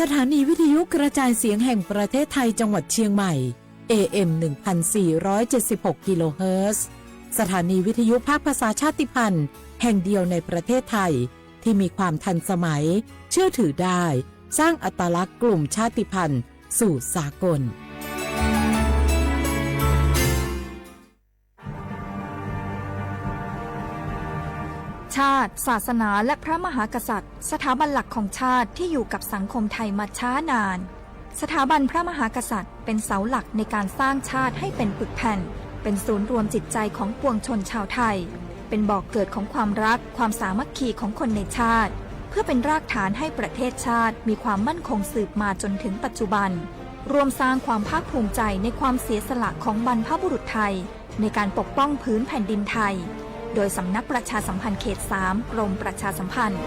สถานีวิทยุกระจายเสียงแห่งประเทศไทยจังหวัดเชียงใหม่ เอ เอ็ม หนึ่งพันสี่ร้อยเจ็ดสิบหก กิโลเฮิรตซ์ สถานีวิทยุภาคภาษาชาติพันธุ์แห่งเดียวในประเทศไทย ที่มีความทันสมัย เชื่อถือได้ สร้างอัตลักษณ์กลุ่มชาติพันธุ์สู่สากล ชาติ ศาสนา และพระมหากษัตริย์ สถาบันหลักของชาติที่อยู่กับสังคมไทยมาช้านาน สถาบันพระมหากษัตริย์เป็นเสาหลักในการสร้างชาติให้เป็นปึกแผ่น เป็นศูนย์รวมจิตใจของปวงชนชาวไทย เป็นบ่อกเกิดของความรัก ความสามัคคีของคนในชาติ เพื่อเป็นรากฐานให้ประเทศชาติมีความมั่นคงสืบมาจนถึงปัจจุบัน ร่วมสร้างความภาคภูมิใจในความเสียสละของบรรพบุรุษไทย ในการปกป้องผืนแผ่นดินไทย โดยสำนักประชาสัมพันธ์เขตสาม กรมประชาสัมพันธ์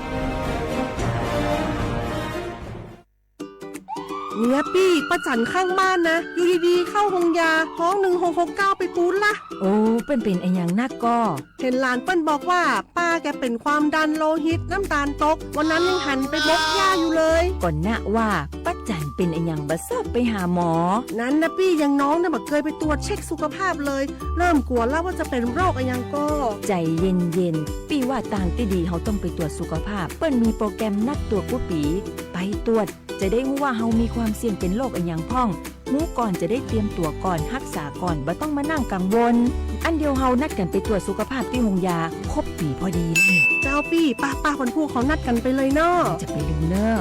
เนี่ยปี้ ป้าจั๋นข้างบ้านนะ อยู่ดีๆ เข้าโฮงยา ฮ้อง หนึ่งหกหกเก้า ไปปู๊ดละ โอ้ เปิ้นเป๋นอะหยังนักก่อ เห็นหลานเปิ้นบอกว่า ป้าแกเป็นความดันโลหิต น้ำตาลตก วันนั้นยังหันไปบกหญ้าอยู่เลย ก่อนนะว่า ป้าจั๋นเป๋นอะหยังบ่ซอบไปหาหมอ นั้นนะปี้ อย่างน้องเนี่ยบ่เกยไปตรวจเช็คสุขภาพเลย เริ่มกลัวแล้วว่าจะเป็นโรคอะหยังก่อ ใจ๋เย็นๆ ปี้ว่าตางตี้ดีเฮาต้องไปตรวจสุขภาพ เปิ้นมีโปรแกรมนัดตรวจกู้ปี๋ ไปตรวจ จะได้ฮู้ว่าเฮามีความเสี่ยงเป๋นโรคอะหยังพ่อง ฮู้ก่อนจะได้เตรียมตั๋วก่อน ฮักษาก่อน บ่ต้องมานั่งกังวล อันเดียวเฮานัดกั๋นไปตรวจสุขภาพตี้โฮงยา ครบปี๋พอดี เจ้าปี้ ป้าๆ วันพูกเขานัดกั๋นไปเลยเนาะ จะไปลืมเน่อ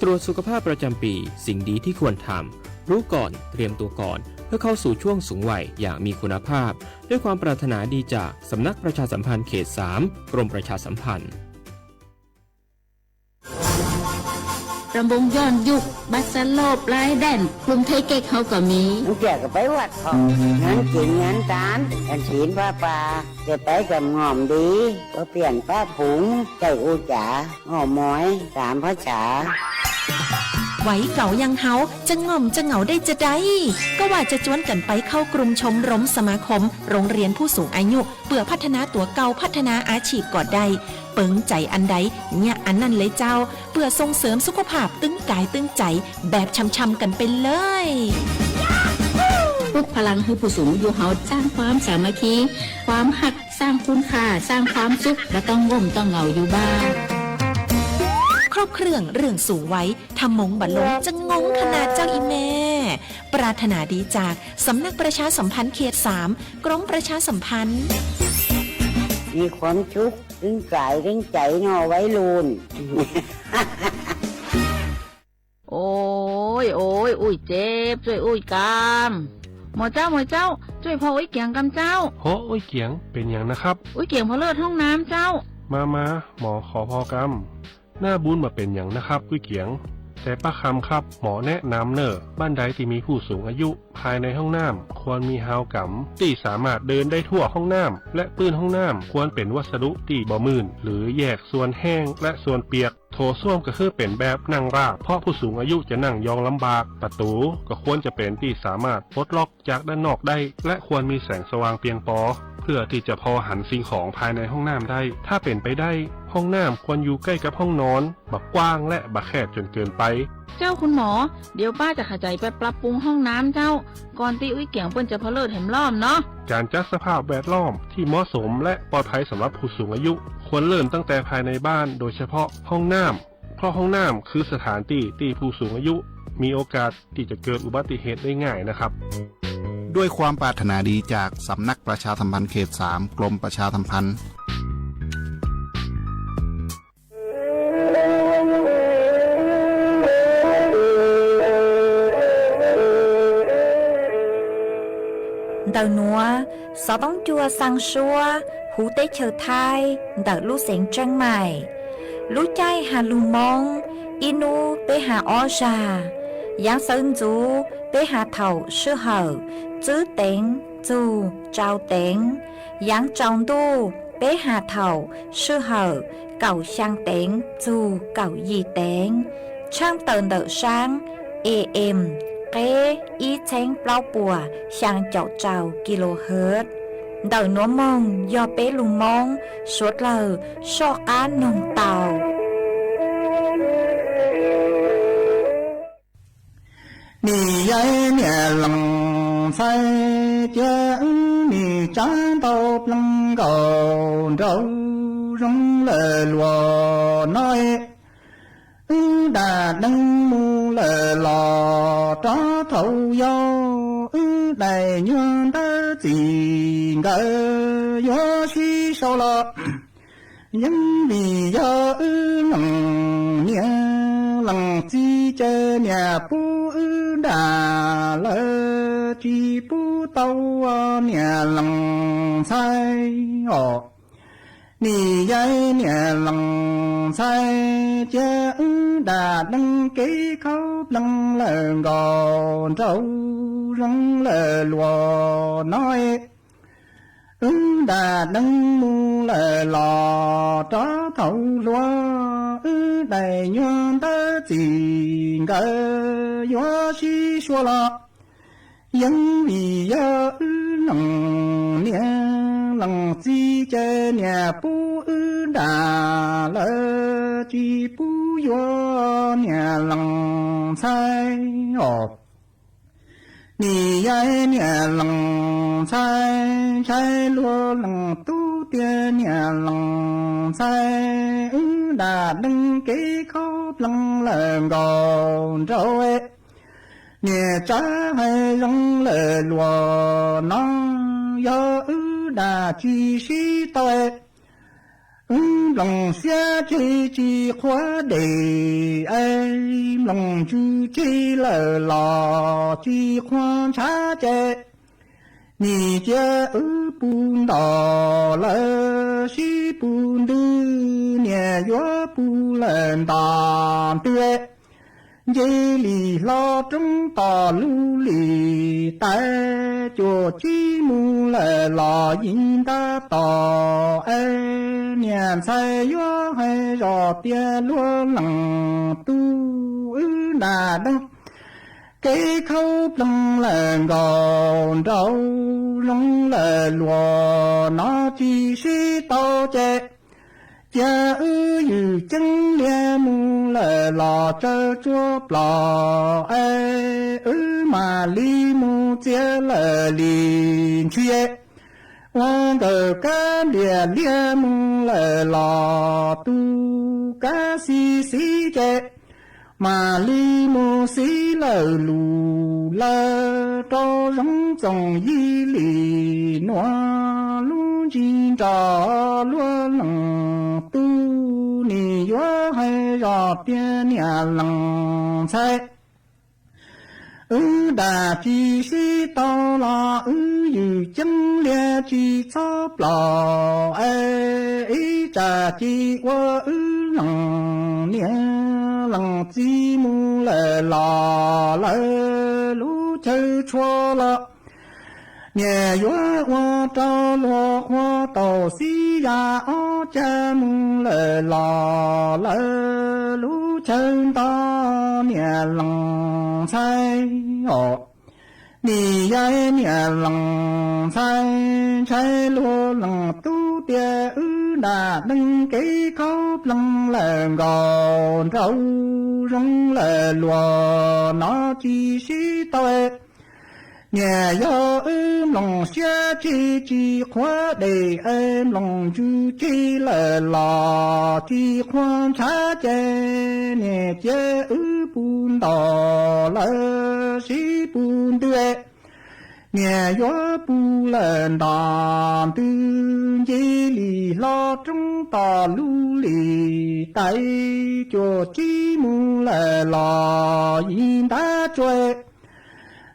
ตรวจสุขภาพประจำปี สิ่งดีที่ควรทำ รู้ก่อน เตรียมตัวก่อน เพื่อเข้าสู่ช่วงสูงวัยอย่างมีคุณภาพ ด้วยความปรารถนาดีจากสำนักประชาสัมพันธ์เขตสาม กรมประชาสัมพันธ์ ตำบลย้อนยุค บ้านสะโลบ ลายแดน กรุงเทพเก๊ก เฮาก็มี เมื่อกี้ก็ไปวัดเขา งานกินงานตาน กันศีลผ้าป่า ได้ไปกับง่อมดี ก็เปลี่ยนป้าผง ใจ้อู้จ๋า อ้อมอย สามภาษา วัยเก่าอย่างเฮา จะง่อมจะเหงาได้จะใด ก็ว่าจะจวนกั๋นไปเข้ากลุ่มชมรมสมาคม โรงเรียนผู้สูงอายุ เปื่อพัฒนาตั๋วเก่า พัฒนาอาชีพก็ได้ เปิงใจ๋อันใด เยียะอันนั้นเลยเจ้า เปื่อส่งเสริมสุขภาพตึงกายตึงใจ๋ แบบช่ำๆกั๋นไปเลย ปลุกพลังหื้อผู้สูงอายุเฮา สร้างความสามัคคี ความฮัก สร้างคุณค่า สร้างความสุข บ่ต้องง่มต้องเหงาอยู่บ้าน ครบเครื่องเรื่องสูงวัย ถ้ามงบ่ลงจะงงขนาดเจ้าอีแม่ ปรารถนาดีจากสำนักประชาสัมพันธ์เขตสาม กรมประชาสัมพันธ์ มีความสุขตึงกายตึงใจ๋เนาะวัยรุ่น โอ้ย โอ้ย อุ้ยเจ็บ ช่วยอุ้ยกำ หมอเจ้า หมอเจ้า ช่วยพออุ้ยเกียงกำเจ้า โห อุ้ยเกียง เป็นหยังนะครับ อุ้ยเกียงผะเลิดห้องน้ำเจ้า มา มา หมอขอพอกำ หน้าบุญบ่เป็นหยังนะครับ อุ้ยเกียง แต่ป้าคำครับ หมอแนะนำเน่อ บ้านใดที่มีผู้สูงอายุ ภายในห้องน้ำควรมีฮาวกำ ที่สามารถเดินได้ทั่วห้องน้ำ และปื้นห้องน้ำควรเป็นวัสดุที่บ่มื่น หรือแยกส่วนแห้งและส่วนเปียก โถส้วมก็คือเป็นแบบนั่งราบ เพราะผู้สูงอายุจะนั่งยองลำบาก ประตูก็ควรจะเป็นที่สามารถปลดล็อกจากด้านนอกได้ และควรมีแสงสว่างเพียงพอ เพื่อที่จะพอหันสิ่งของภายในห้องน้ำได้ ถ้าเป็นไปได้ ห้องน้ำควรอยู่ใกล้กับห้องนอน บ่กว้างและบ่แคบจนเกินไป เจ้าคุณหมอ เดี๋ยวป้าจะขะใจ๋ไปปรับปรุงห้องน้ำเจ้า ก่อนตี้อุ้ยเกียงเปิ้นจะผะเลิดแหมรอบเนาะ การจัดสภาพแวดล้อมที่เหมาะสมและปลอดภัยสำหรับผู้สูงอายุ ควรเริ่มตั้งแต่ภายในบ้าน โดยเฉพาะห้องน้ำ เพราะห้องน้ำคือสถานที่ที่ผู้สูงอายุมีโอกาสที่จะเกิดอุบัติเหตุได้ง่ายนะครับ ด้วยความปรารถนาดีจากสำนักประชาสัมพันธ์เขตสาม กรมประชาสัมพันธ์ Ntawm nuav, xov tooj cua xaa suab huv teb chaws Thaib ntawm lub xeev Tseeb Maim. Lub caij has lug Moob, ib nub peb has ob zag. Yaav sawv ntxuv peb has thaum sij hawm tswb teev txug tsau teev. Yaav tsaus ntuj peb has thaum sij hawm kaum xyaa teev txug kaum yim teev. Tshaaj tawm ntawm saab A M qeb ib txheeb plaub puas xyaa caum rau kilohertz. Ntawm nuav moog yog peb lug Moob suav dlawg soj qaab noog tau. Yog niam Loos Ntxhais cia wb nim tsab ntau plees nkaus nraum zoov lawm luag no, wb dam deev mus lawm los rov thaum yau, wb daim nyuag ntawv txim nkawd yuav sib sau los. Yeej vim yog wb Loos niam Loos txiv ces niam pub wb dam lawm tsis pub tau niam Loos Ntxhais os. Nim yog niam Loos Ntxhais cia wb dam deev kev khaub plees lawm nkaus nraum zoov lawm luag no, wb dam deev mus lawm los rov thaum hluas, wb daim nyuag ntawv txim nkawd yuav sib sau los. Yeej vim yog wb Loos niam Loos txiv ces niam pub wb dam lawm tsis pub yuav niam Loos Ntxhais os. Nim yog niam Loos Ntxhais ntshai luag Loos Tub tias niam Loos Ntxhais wb dam deev kev khaub plees lawm nkaus nraum, niam tsab hais zoo lawm luag no, yog wb dam tsis sib tau, wb nploos siab tseg tsis qhuav dej, es nploos ntsws tseg lawm los tsis qhuav ntshav ces, nim cia wb puv ntom lawm sib puv ntws, niam yuav puv lawm ntom ntws, nce li hlo roob tom lub li tais, cuam tsib mus lawm los yim ntab tom, es niam ntxhais yuav hais zom tias luag Loos Tub wb dam deev kev khaub plees lawm nkaus nraum zoov lawm luag no tsis sib tau ces, cia wb ywm ceeb lias mus lawm los tsawv tsuab plos, es wb mam li mus txiav lawm li ntshis. Ua nkawm kab nplias lias mus lawm los tu kab xib xib ces, mam li mus xib lawm lus lawm rau zoov txoos yim li nuav lub ntsis nrog luag Loos Tub, nim yuav hais zom tias niam Loos Ntxhais wb dam tsis sib tau los wb ywm ceeb lias tsis txhob plos, es ib tsam ces ua wb Loos niam Loos txiv mus lawm los lawm lub chaw tshua los, niam yuav ua rau luag qhuav tau xib zam ob cag mus lawm los lawm lub chaw nto niam Loos Ntxhais os. Nim yog niam Loos Ntxhais ntshai luag Loos Tub tias wb dam deev kev khaub plees lawm nkaus nraum zoov lawm luag no tsis sib tau, niam yog wb nploos siab tseg tsis qhuav dej, es nploos ntsws tseg lawm los tsis qhuav ntshav ces, niam cia wb puv ntom lawm sib puv ntws, niam yuav puv lawm ntom ntws nce li hlo roob tom lub li tais, cuam tsib mus lawm los yim ntab tsuas.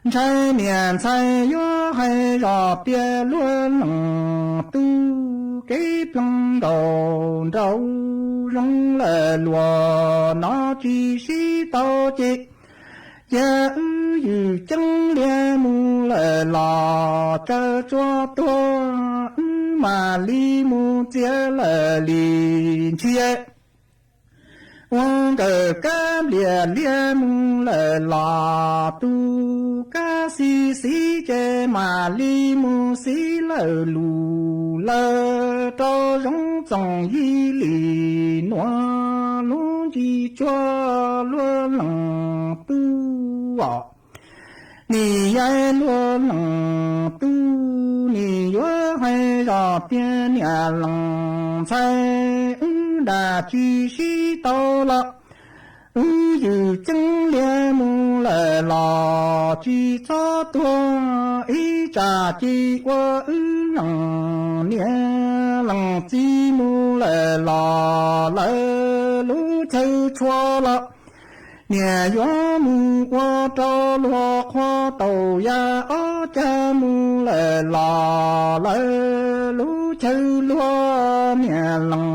Ntshai niam ntxhais yuav hais zom tias luag Loos Tub kev plees nkaus nraum zoov lawm luag no tsis sib tau ces, cia wb ywm ceeb lias mus lawm los tsawv tsuab tuag, wb mam li mus txiav lawm li ntshis. Ua nkawm kab nplias lias mus lawm los tu kab xib xib ces mam li mus xib lawm lus lawm rau zoov txoos yim li nuav lub ntsis tsuag luag Loos Tub os. Nim yog luag leej tub, nim yuav hais zoj tias niam leej ntxhais, wb nram tsis sib tau los, wb ywj ceeb lias mus lawm los tsis txhob tuag, ib tsam ces ua wb leej niam leej txiv mus lawm los lawv lub chaw tshua los, niam yuav mus ua rau luag qhua taus ya ob cag mus lawm los lawv lub chaw luag, niam leej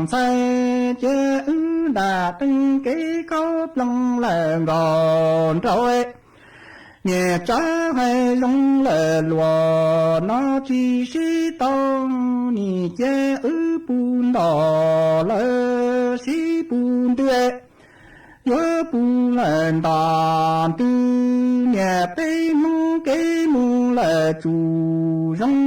ntxhais cia wb nram teeb kev khaub ploog lawm nkaus nraud. Niam tsav hais zoo lawm luag no tsis sib tau, nim cia wb pus ntom lawm sib pus ntws, yuav pus lawm ntom ntws, niam peb hnub kev mus lawm tsum zoo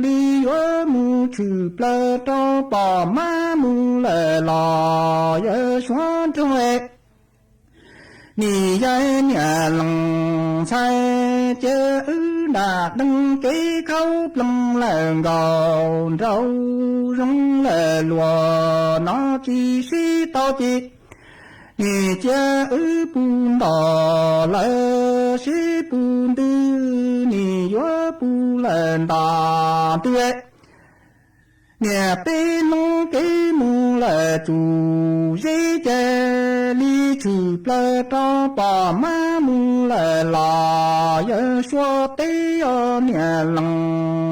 li yuav mus tshwm plaws rau pom mab mus lawm los yawg suav nroog. Nim yog niam leej ntxhais cia wb nram teeb kev khaub ploog lawm nkaus nraud, zoo lawm luag no tsis sib tau ces nim cia wb pus ntom lawm sib pus ntws, nim yuav pus lawm ntom ntws, niam peb hnub kev mus lawm tsum zeb ces li tshwm plaws rau pom mab mus lawm los yawg suav teb, yog niam leej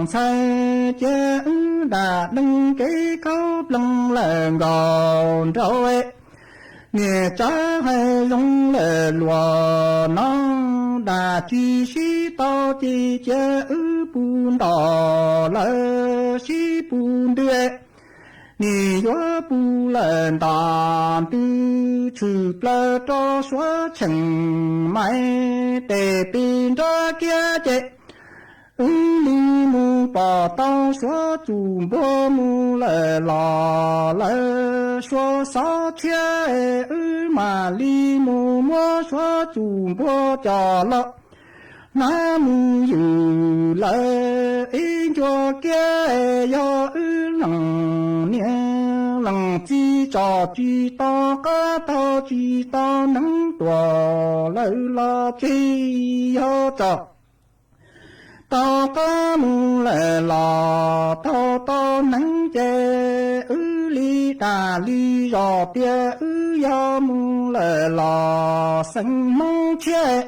ntxhais cia wb nram teeb kev khaub ploog lawm nkaus nraud. Niam tsav hais zoo lawm luag no nram tsis sib tau ces cia wb pus ntom lawm sib pus ntws, nim yuav pus lawm ntom ntws tshwm plaws rau suav cheem mais tes pis nrab kiab ces wb li mus pom tau suav tsum npua mus lawm los lawv suav xov tshiab, wb mam li mus muab suav tsum npua coj los hnav mus ywm lawm ib ncua kiab, yog wb leej niam leej txiv tsom tsis tau qab taug tsis tau neeb tuam lawm los tseg, yog tsom tau qab mus lawm los taug tau neeb ces wb li dag li zos tias wb yog mus lawm los xeem Hmoob tshiab.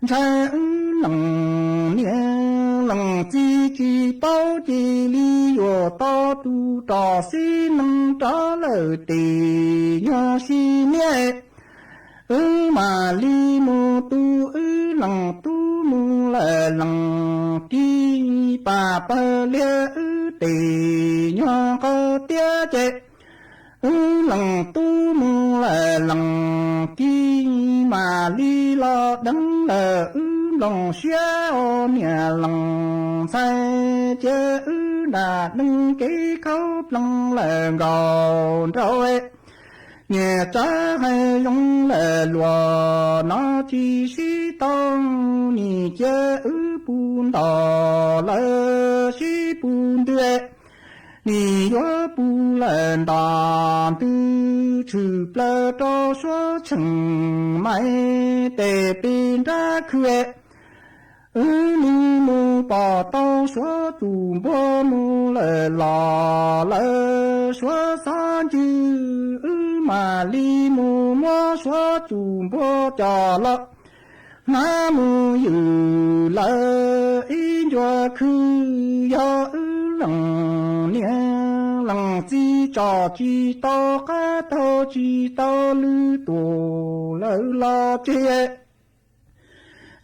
Ntshai wb leej niam leej txiv tsis paub cia li yuav tau tus rog xib neej rov lawm tes nyuag sib niab, wb mam li mus tu wb leej tub mus lawm leej kis pam pawg liag wb tes nyuag qawv tiab ces wb leej tub mus lawm leej kis mam li los deev lawm wb nplooj siab os niam leej ntxhais, cia wb nram teeb kev khaub ploog lawm nkaus nraud. Niam tsav hais zoo lawm luag no tsis sib tau, nim cia wb pus ntom lawm sib pus ntws, nim yuav pus lawm ntom ntws tshwm plaws rau suav cheem mais tes pis nrab khw. Wb li mus pom tau suav tsum npua mus lawm los lawv suav xov ncw, wb mam li mus muab suav tsum npua coj los hnav mus ywm lawm ib ncua khw. Yog wb leej niam leej txiv tsom tsis tau qab taug tsis tau lwm tuam lawm los tseg,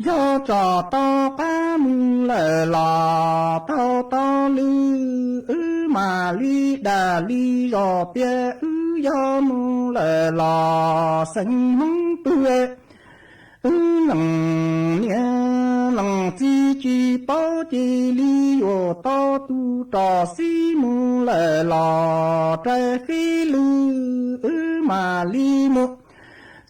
yog tsom tau qab mus lawm los taug tau lwm, wb mam li dag li zos tias wb yog mus lawm los xeem Hmoob pw. Wb leej niam leej txiv tsis paub cia li yuav tau tus rog xib mus lawm los rais fib lwm, wb mam li mus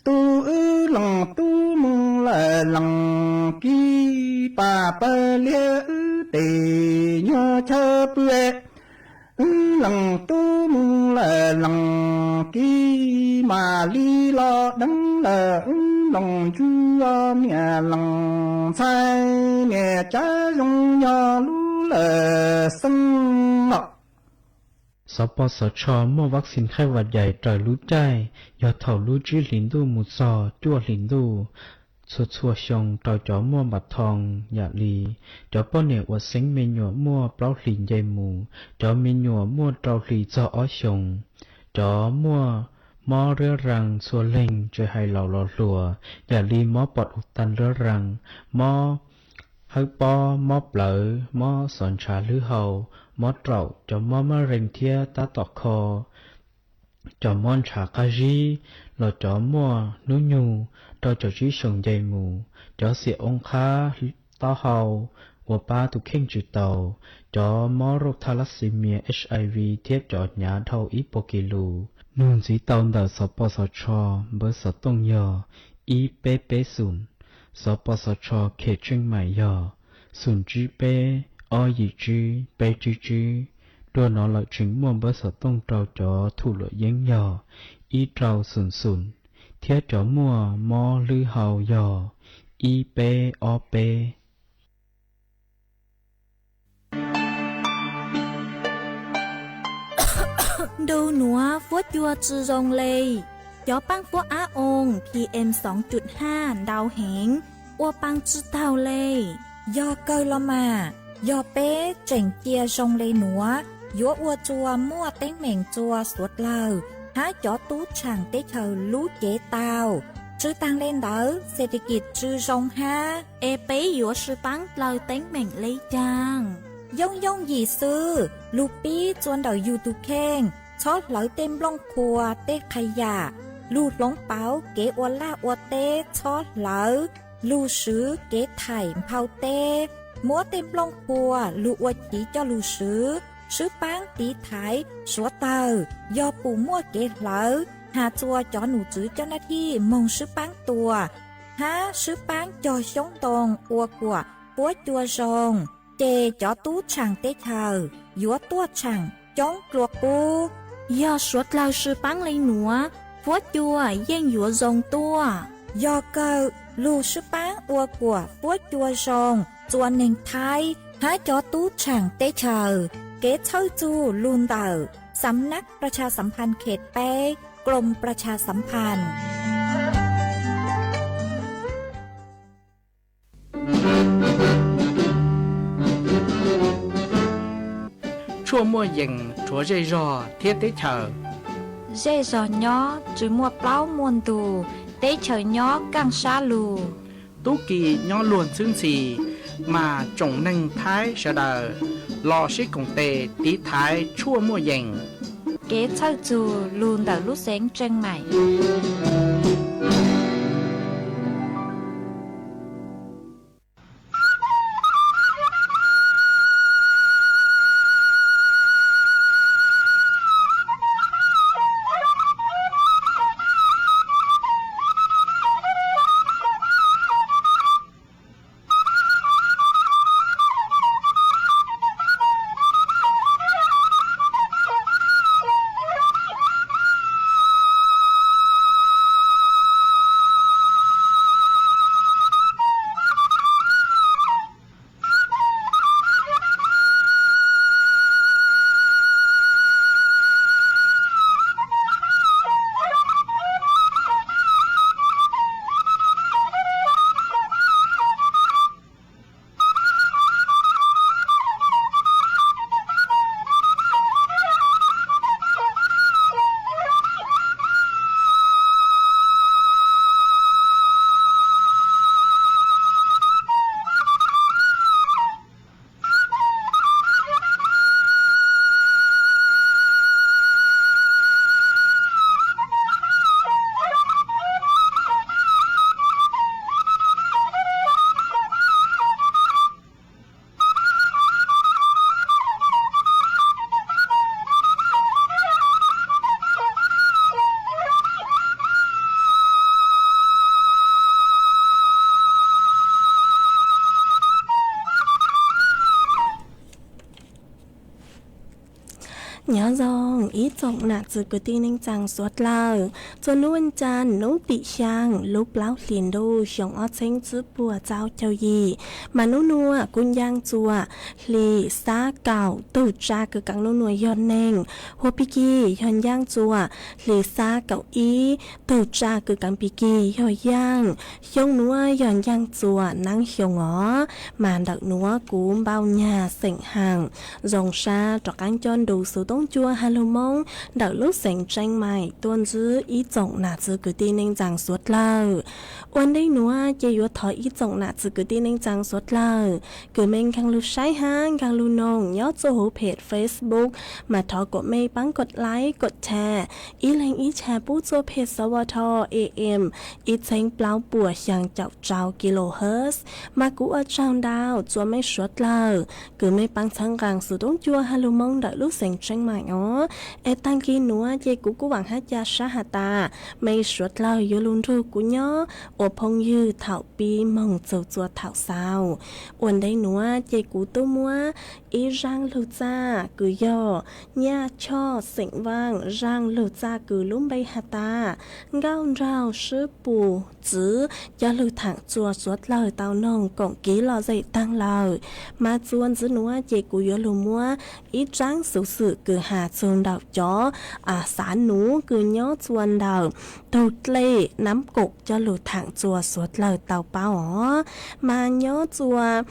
tub, wb leej tub mus lawm leej kib, pab pawg liab wb tes nyuag chaw pw. Wb leej tub mus lawm leej kib, mam li los deev lawm wb leej ntswg, niam leej ntxhais niam cav zoo yog lub lawm xeeb los. Xov pos xov tsho muaj vaccine khaib vas dais raws lub caij yog thaum lub tsib hlis ntuj mus txog cuaj hlis ntuj txhua txhua xyoo rau cov muaj npam thoo yam li cov poj niam uas xeeb me nyuam muaj plaub hlis nce mus, cov me nyuam muaj rau hlis txog ob xyoos, cov muaj mob riab raa txhua leeg tsis hais laus los hluas yam li mob pom ub tas riab raa, mob hawb pob, mob plawv, mob xov ntshav hlwb hau, mob raum, cov mob mab rees thiab tab tom kho, cov mob ntshav qab zib, los cov muaj hnub nyoog rau caum tsib xyoos nce mus, cov xiam oo qhab taub hau uas pab tus kheej tsis taus, cov mob rauj tha las xis mias, H I V thiab cov hnyav dhau ib puas kis lus. Nug ntxiv tau ntawm xov pos xov tsho npawb xov tooj yog ib peb peb xoom, xov pos xov tsho khem tseej maim yog xoom tsib peb ob yim tsib peb tsib tsib. Dua no lawm tseem muaj npawb xov tooj rau cov thum luam yeeb yog ib rau xoom xoom, thiab cov muaj mob hlwb hau yog ib peb ob peb. Ntu nuav fuab cua tsi zoo le, cov paab fuab ab oo P M xoo cuj haj ntau heev, ua paa tsi taug le. Yog kawg los mas, yog peb tseem cia zoo le nuav, yuav ua rua muaj teeb meem rua suav dlawg hab cov tub tshaam teb chaws lub cev tau. Tsi taag le ntawd, xes tes kis tsi zoo hab. Es peb yuav sib paab dlaws teeb meem le caag? Yooj yooj yim xwb, lug pib rua ntawm yug tug kheej, txhob hlawv tej nplooj qhuav tej qha yam, lug hloov pauv kev ua laj ua teb txhob hlawv, lug swv kev thaim nphau teb, muab tej nplooj qhuav lug ua chiv coj lug swv, sib paab tiv thaiv suav dlawg, yog pum muaj kev hlawv, has rua cov num tswv coj naj thij moog sib paab tua, hab sib paab cog xyoob ntoo ua kuam fuab cua zoo, ces cov tub tshaam teb chaws yuav tuaj tshaam coob dlua qub. Yog suav dlawg sib paab le nuav, fuab cua yeej yuav zoo tuaj. Yog kawg, lug sib paab ua kuam fuab cua zoo rua neeg Thaib hab cov tub tshaam teb chaws. Kev txhawj txug lug ntawm สำนักประชาสัมพันธ์เขตแปด กรมประชาสัมพันธ์ Tshuaj muaj yees rhuav zej zog thiab teb chaws. Zej zog nyob tsi muaj plaub muaj ntug, teb chaws nyob kaaj sab lug. Tub ki nyob luag ntxhwb ntxhi, mas tsoom neeg Thaib sawv daws los sib koom tes tiv thaiv tshuaj muaj yees. Kev txhawj txug lug ntawm lub xeev Tseej Maim. Nyob zoo ib tsoom nam txiv kwv tij neej tsaa suav dlawg, txuas nub ua cas nub tim xyaa lub plaub hlis ntuj xyoo ob txheeb tsib puas txaus caug yim, mas nub nuav kuv ncaaj txuas hli xab kaum, tug tsaa kws kaav nub nuav yog neeg, huab pig kig yog ncaaj txuas hli xab kaum ib, tug tsaa kws kaav pig kig yog yaaj. Xyoo nuav yog ncaaj txuas naab xyoo os, mas ntawm nuav kuv npau nyag xeem haam zoo sab rov qaab coj ntu xuv toob cua has lug Moob ntawm lub xeev Tsheej Maim tuaj ntsib ib tsoom nam txiv kwv tij neej tsaa suav dlawg. Ua ntej nuav ces yuav thov ib tsoom nam txiv kwv tij neej tsaa suav dlawg kws mej nkaag lug saib hab nkaag lug noog nyob txuj huv phem Facebook, mas thov kuas mej paab kod like kod share, ib leeg ib share pub txuj phem sawv tho AM ib txheeb plaub puas xyaa caum rau kilohertz. Mas kuv ua tsaug ntau txuas mej suav dlawg kws mej paab txhawb nqaa xuv toob cua has lug Moob ntawm lub xeev Tsheej Maim os. Es taag kis nuav ces kuv kuj vaam hab ca sab has tas mej suav dlawg yuav lug nrug kuv nyob ua phooj ywg thaum pib moog txug txuas thaum xaus. Ua ntej nuav ces kuv tub muab ib zaaj lug txaj kws yog Nyaj Choj xeem Vaaj, zaaj lug txaj kws lub npe has tas Nkauj Nraug Swb Pus Txwv coj lug thaam txuas suav dlawg tau noog koom kiv lom zem taag lawm. Mas txuas ntxiv nuav ces kuv yuav lug muab ib zaaj xuv xwm kws has txug ntawm cov xav nuv kws nyob txuas ntawm tug dlej Nab Koom coj lug thaam txuas suav dlawg tau paub os. Mas nyob txuas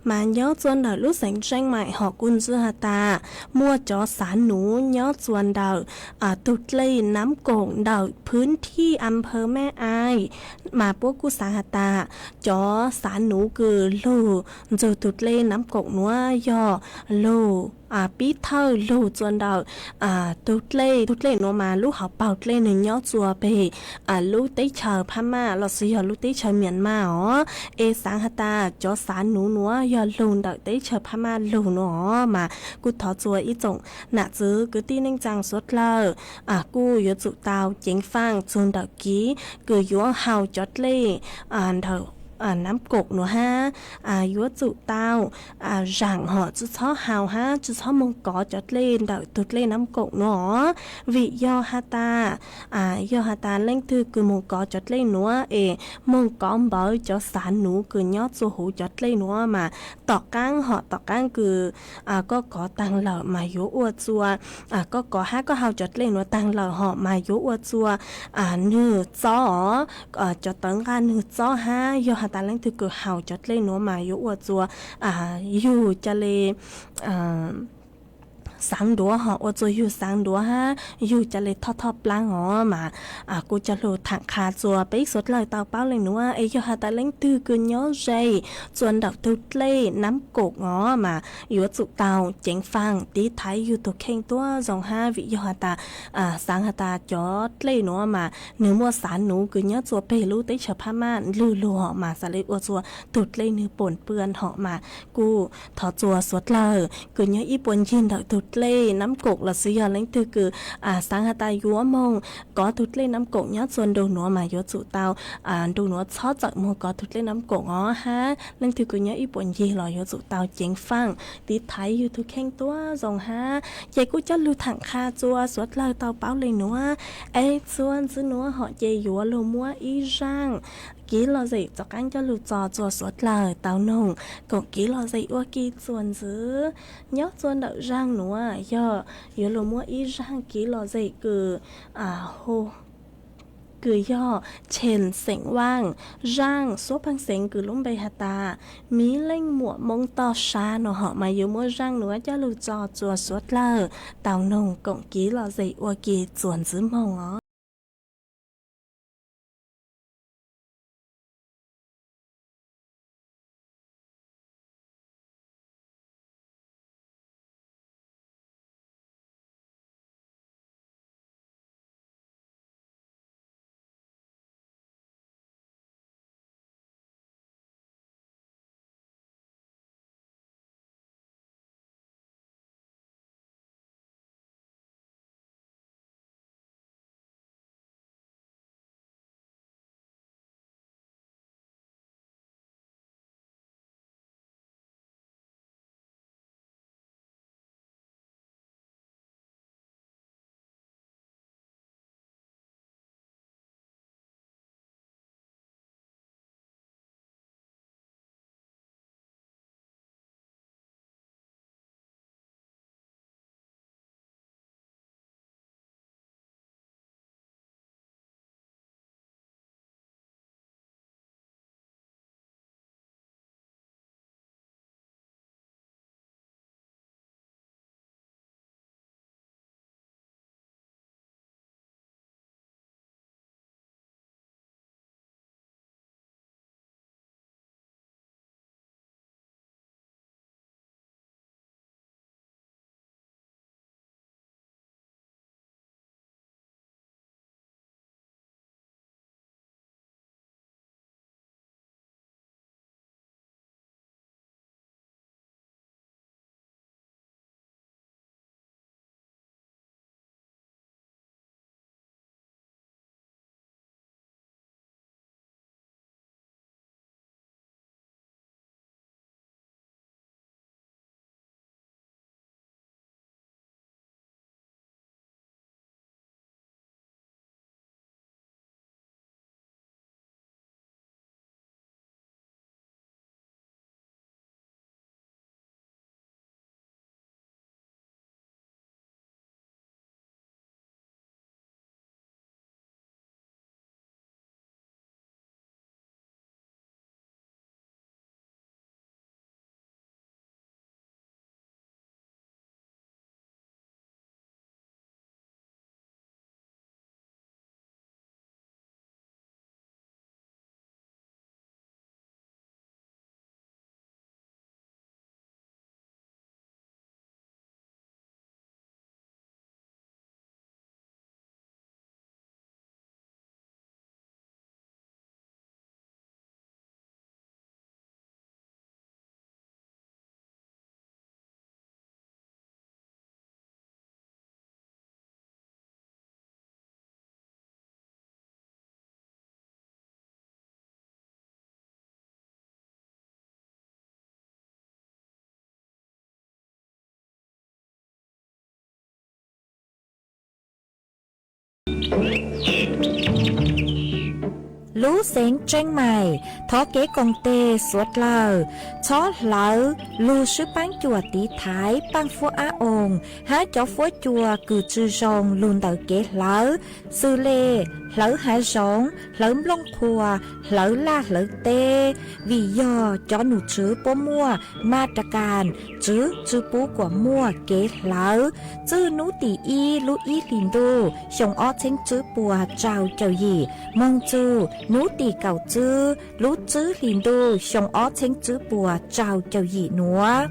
mas nyob txuas ntawm lub xeev Tsheej Maim hom kuj ntsib has tas muaj cov xav nuv nyob txuas ntawm tug dlej Nab Koom ntawm phwb thij a phawv Mej Ais. Mas puab kuj xaav has tas cov xav nuv kws lug ntxug tug dlej Nab Koom nuav yog lug pib thawj lug txuas ntawm tug dlej. Tug dlej nuav mas lub hauv paug dlej nwg nyob txuas peg lub teb chaws Phab Maj lossis yog lub teb chaws Miam Maj os. Es xaav has tas cov xav nuv nuav yog lug ntawm teb chaws Phab Maj lug nuav os. Mas kuj thov txuas ib tsoom nam txiv kwv tij neej tsaa suav dlawg kuj yuav tsum tau ceev faaj txug ntawm kiv kws yuav haus cov dlej ntawm Nab Koom nuav hab yuav tsum tau zaam hom tsi txhob haus hab tsi txhob moog kov cov dlej ntawm tug dlej Nab Koom nuav os. Vim yog has tas, yog has tas leej twg kws moog kov cov dlej nuav es moog kov npawv cov xav nuv kws nyob txuas huv cov dlej nuav mas tom qaab hom tom qaab kws koj kov taag lawm mas yuav ua txuas, koj kov hab koj haus cov dlej nuav taag lawm hom mas yuav ua txuas nwg txob os, cov tawv nqaj nwg txob hab yog has tas leej twg kws haus cov dlej nuav mas yuav ua txuas yug ca le xaav ntuav hom ua txuas yug xaav ntuav hab yug ca le thoj thoj plaab os. Mas kuj coj lug thaam qha txuas peb suav dlawg tau paub le nuav es yog has tas leej twg kws nyob ze txuas ntawm tug dlej Nab Koom os mas yuav tsum tau ceev faaj tiv thaiv yug tug kheej tuab zoo hab vim yog has tas xaav has tas cov dlej nuav mas nwg muaj xav nuv kws nyob txuas peg lub teb chaws Phab Maj lug lug hom mas xaav le ua txuas tug dlej nwg poom pw hom mas kuj thov txuas suav dlawg kws nyob ib puas ncig ntawm tug dlej Nab Koom lossis yog leej twg kws xaav has tas yuav moog kov tug dlej Nab Koom nyob txuas nrug nuav mas yuav tsum tau nrug nuav txhob txawm moog kov tug dlej Nab Koom os hab leej twg kws nyob ib puas ncig los yuav tsum tau ceev faaj tiv thaiv yug tug kheej tuab zoo hab. Ces kuj coj lug thaam qha txuas suav dlawg tau paub le nuav es txuas ntxiv nuav hom ces yuav lug muab ib zaaj kiv lom zem rov qaab coj lug txog txuas suav dlawg tau noog koom kiv lom zem ua ke txuas ntxiv. Nyob txuas ntawm zaaj nuav yog yuav lug muab ib zaaj kiv lom zem kws hu kws yog Tsheej xeem Vaaj, zaaj suab pheej xeev kws lub npe has tas Miv Leej Muam Moob Toj Sab no hom mas yuav muab zaaj nuav coj lug txog txuas suav dlawg tau noog koom kiv lom zem ua ke txuas ntxiv moog os. Lub xeev Tseeb Maim thov kev koom tes suav dlawg txhob hlawv lug swb paab cuam tiv thaiv paaj fuab ab oos hab cov fuab cua kws tsi zoo lug ntawm kev hlawv, xws le hlawv hav zoov, hlawv nplooj qhuas, hlawv laj hlawv teb, vim yog cov num tswv puab muaj ma ra kas tswv tsi pub kuas muaj kev hlawv. Txwj nub tim ib lub ib hlis ntuj xyoo ob txheeb tswb puas rau caum yim moog txug nub tim kaum tswb lub tswb hlis ntuj xyoo ob txheeb tswb puas rau caum yim nuav.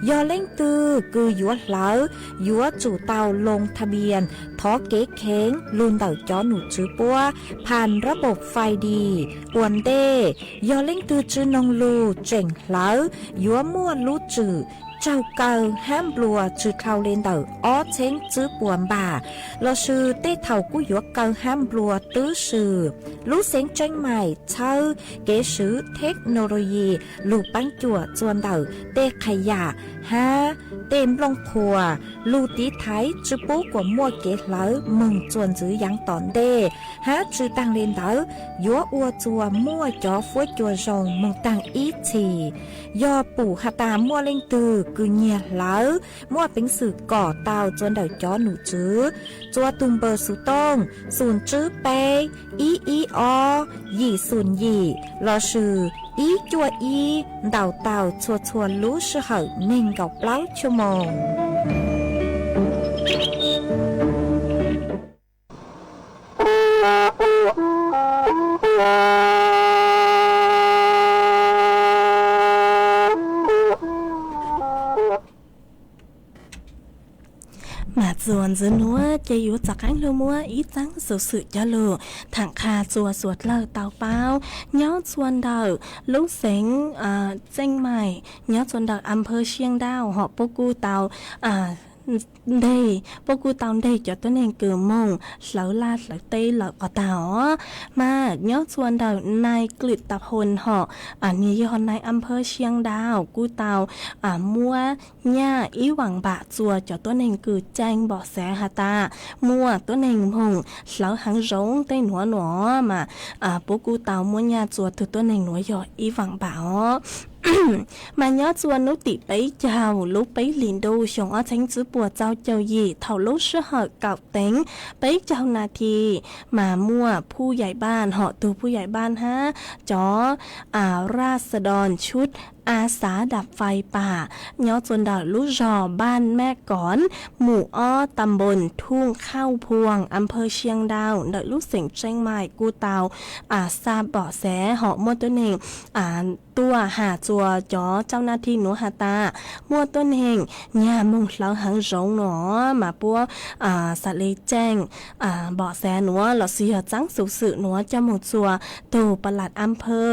Yog leej twg kws yuav hlawv, yuav tsum tau loo tha npias thov kev kheev lug ntawm cov num tswv puab phas rab npaum fais dis ua ntej. Yog leej twg tsi noog lug tseem hlawv, yuav muaj lub tswm raug kaw hab nplua tsi dhau le ntawm ob txheeb tswb puas npam, lossis tej thaum kuj yuav kaw hab nplua twb swm. Lub xeev Tseeb Maim txhawb kev swv theknoloyi lug paab cuam txuas ntawm tej qhas yam hab tej nplooj qhuas lug tiv thaiv tsi pub kuas muaj kev hlawv moog txuas ntxiv yaav tom ntej, hab tsi taag le ntawd yuav ua txuas muaj cov fuab cua zoo moog taag ib txhis. Yog pum has tas muaj leej twg kws nyiag hlawv, muaj peev xwm kom tau txuas ntawm cov num tswv txuas tug npawb xuv tooj xum tswb peb ib ib ob yim xum yim lossis ib cuaj ib ntaus tau txhua txhua lub sij hawm neeg nkaum plaub chua moos. Mas txuas ntxiv nuav ces yuav rov qaab lug muab ib txaab xuv xwm coj lug thaam qha txuas suav dlawg tau paub. Nyob txuas ntawm lub xeev Tseeb Maim, nyob txuas ntawm อำเภอเชียงดาว hom puab kuj tau nteg, puab kuj tau nteg cov tuab neeg kws moog hlawv laj hlawv teb lawm qhov tag os. Mas nyob txuas ntawm nais kws tau hoo hom, nwg yog nais อำเภอเชียงดาว kuj tau muab nyaj ib vaam npam txuas cov tuab neeg kws tseev npom xeev has tas muaj tuab neeg moog hlawv haav zoov tej nuav nuav mas puab kuj tau muab nyaj txuas tug tuab neeg nuav yog ib vaam npam os. Mas nyob txuas nub tim peb caug lub peb hlis ntuj xyoo ob txheeb tswb puas rau caum yim thaum lub sij hawm kaum teev peb caug nas this, mas muaj phuj yaim npaaj hom tug phuj yaim npaaj hab cov raj sa doon tshuj a xav dam fais pam nyob txuas ntawm lub zog Npaaj Mej Koov, mus ob tam npoos Thuj Khauj Phuam, อำเภอเชียงดาว ntawm lub xeem Tseeb Maim kuj tau xa npom xeev hom muaj tuab neeg tuaj has txuas cov tsau nas this nuav has tas muaj tuab neeg nyag moog hlawv haav zoov nuav mas puab xav le tseev npom xeev nuav lossis yog txaab xuv xwm nuav coj moog txuas tug ปลัดอำเภอ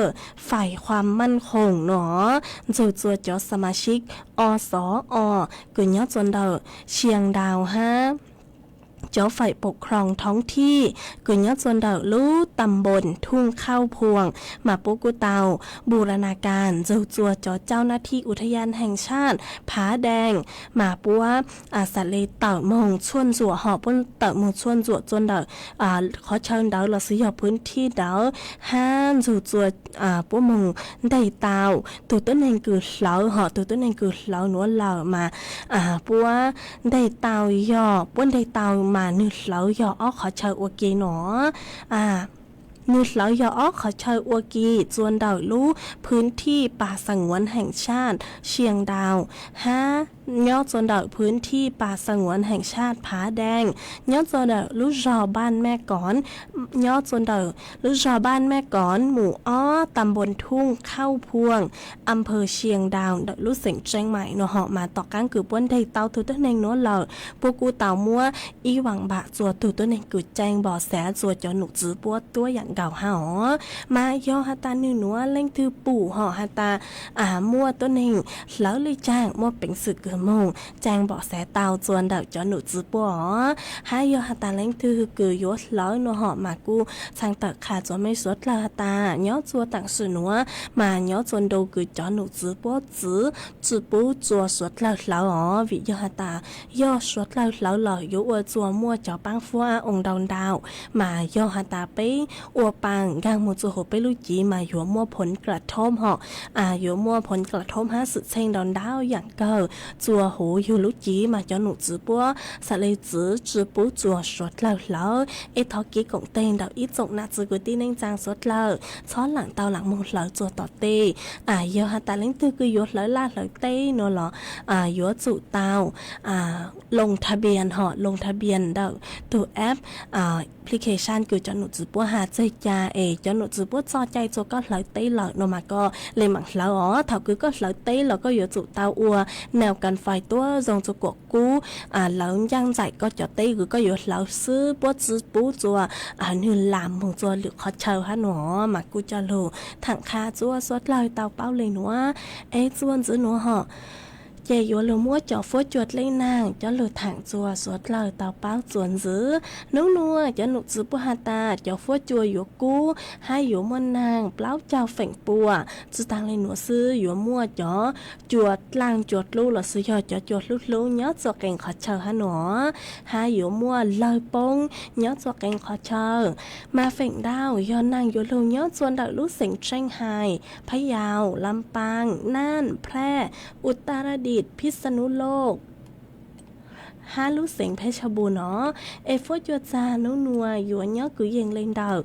faim khuam maj khoom nuav, ntsug txuas cov สมาชิก อสอ kws nyob txuas ntawm เชียงดาว hab cov faim ปกครองท้องที่ kws nyob txuas ntawm lub tam npoos Thuj Khauj Phuam mas puab kuj tau บูรณาการ ntsug txuas cov tsau nas this อุทยานแห่งชาติผาแดง mas puab xav le tawm moog txhua ntsuam hom puab tawm moog txhua ntsuam txuas ntawm qhov chaw ntawd lossis yog พื้นที่ ntawd hab ntsug txuas puab moog nteg tau tug tuab neeg kws hlawv hom tug tuab neeg kws hlawv nuav lawm mas puab nteg tau yog puab nteg tau mas nwg hlawv yog ob qhov chaw ua ke nuav. Nwg hlawv yog ob qhov chaw ua ke txuas ntawm lub พื้นที่ป่าสงวนแห่งชาติเชียงดาว hab nyob txuas ntawm พื้นที่ป่าสงวนแห่งชาติผาแดง nyob txuas ntawm lub zog Npaaj Mej Koov, nyob txuas ntawm lub zog Npaaj Mej Koov, mus ob tam npoos Thuj Khauj Phuam, อำเภอเชียงดาว ntawm lub xeem Tseeb Maim nuav hom mas tom qaab kws puab nteg tau tug tuab neeg nuav lawm puab kuj tau muab ib vaam npam txuas tug tuab neeg kws tseev npom xeev txuas cov num tswv puab tuab yaam kaus hab os. Mas yog has tas nwg nuav leej twg pum hom has tas muaj tuab neeg hlawv le caag, muaj peev xwm kws moog caag npom xev tau txuas ntawm cov num txwv puab os, hab yog has tas leej twg kws yuav hlawv nuav hom mas kuj txhaj tawm qha txuas mej suav dlawg has tas nyob txuas taam sim nuav mas nyob txuas nrug kws cov num txwv puab txwv tsi pub txuas suav dlawg hlawv os, vim yog has tas yog suav dlawg hlawv lawm yuav ua txuas muaj cov paab fuab a oo ntau ntau. Mas yog has tas peb ua paas nkaag moog txuas huv peb lub civ mas yuav muaj phoov kla thoob hom, yuav muaj phoov kla thoob hab xwm txheej ntau ntau yaam kawg txuas huv yug lub civ mas cov num txwv puab xaav le txwv tsi pub txuas suav dlawg hlawv. Es thov kev koom teg ntawm ib tsoom nam txiv kwv tij neej tsaa suav dlawg txhob laam tau laam moog hlawv txuas tom tej. Yog has tas leej twg kws yuav hlawv laj hlawv teb nuav los yuav tsum tau loo tha bias hom, loo tha bias ntawm tug app application kws cov num txwv puab has txeg ca es cov num txwv puab txoj cai txuas koj hlawv teb lawm nuav mas koj le maam hlawv os. Thaum kws koj hlawv teb los koj yuav tsum tau ua nau kan fais tuab zoo txuas kuam kub lawv ncaaj ntxaim koj cov teb kws koj yuav hlawv xwb, puab tsi pub txuas nwg laam moog txuas lwm qhov chaw hab nuav. Mas kuj coj lug thaam qha txuas suav dlawg tau paub le nuav. Es txuas ntxiv nuav hom ces yuav lug muab cov fuab cua dleb naag coj lug thaam txuas suav dlawg tau paub txuas ntxiv. Nub nuav cov num txwv puab has tas cov fuab cua yuav kub hab yuav muaj naag plaub caug feem pua. Tsi taag le nuav xwb, yuav muaj cov cua dlaaj cua dlub lossis yog cov cua hlub hlub nyob txuas qee qhov chaw hab nuav, hab yuav muaj lawg poob nyob txuas qee qhov chaw. Mas feem ntau yog naag yuav lug nyob txuas ntawm lub xeev Tsheej Hais, Phab Yaus, Lam Paam, Naaj, Phaj, Utaradis, Phij Xa Nub Loj hab lub xeev Phej Xa Npus no. Es fuab cua txag nub nuav yuav nyob kwv yees le ntawm